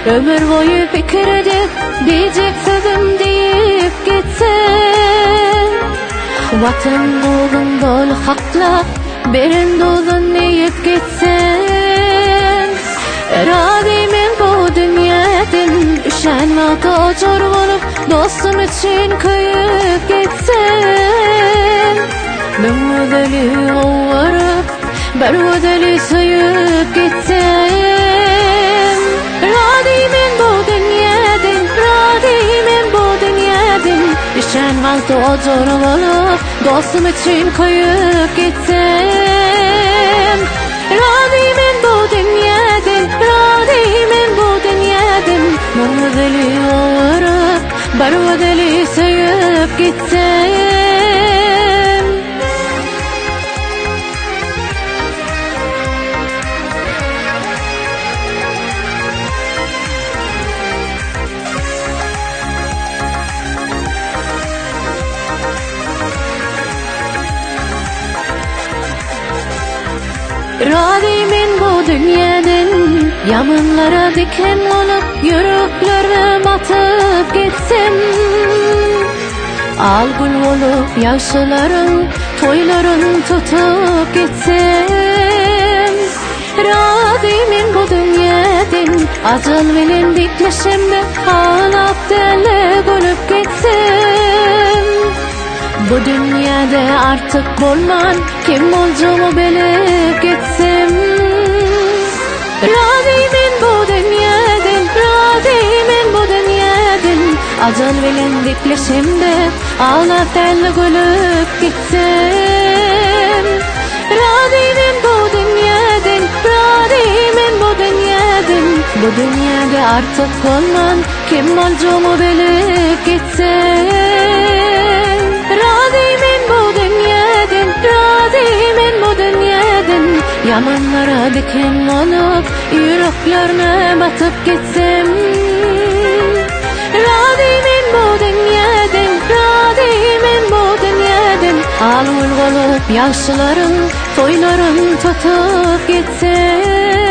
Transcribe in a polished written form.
Ömür boýy pikir edip, diýjek sözüm diýip gitsem. Watan duzun bol haklap, beren duzun iýip gitsem. Razy men bu dünýäden, üşän wagty ojar bolup, dostum üçin köýüp gitsem. Müň gözeli gowaryp, bir gözeli söýüp gitsem. Razy men bu dünýäden, razy men bu dünýäden, Üşän wagty ojar bolup, dostum üçin köýüp gitsem. Razy men bu dünýäden, razy men bu dünýäden, Müň gözeli gowaryp, bir gözeli söýüp gitsem. Razy men bu dünýäden, Ýamanlara diken bolup, ýüreklerine batyp gitsem. Al gül bolup ýagşylaryň toýlaryn tutup gitsem. Razy men bu dünýäden, ajal bilen dikleşemde, aglap däl-de gülüp gitsem. Bu dünýäde artyk bolman, kim boljagymy bilip gitsem. Razy men bu dünýäden, razy men bu dünýäden, Ajal bilen dikleşemde, aglap däl-de gülüp gitsem. Razy men bu dünýäden, razy men bu dünýäden, Bu dünýäde artyk bolman, kim boljagymy bilip gitsem. Razy men bu dünýäden, razy men bu dünýäden, Ýamanlara diken bolup, ýüreklerine batyp gitsem. Razy men bu dünýäden, razy men bu dünýäden, Al gül bolup ýagşylaryň toýlaryn tutup gitsem.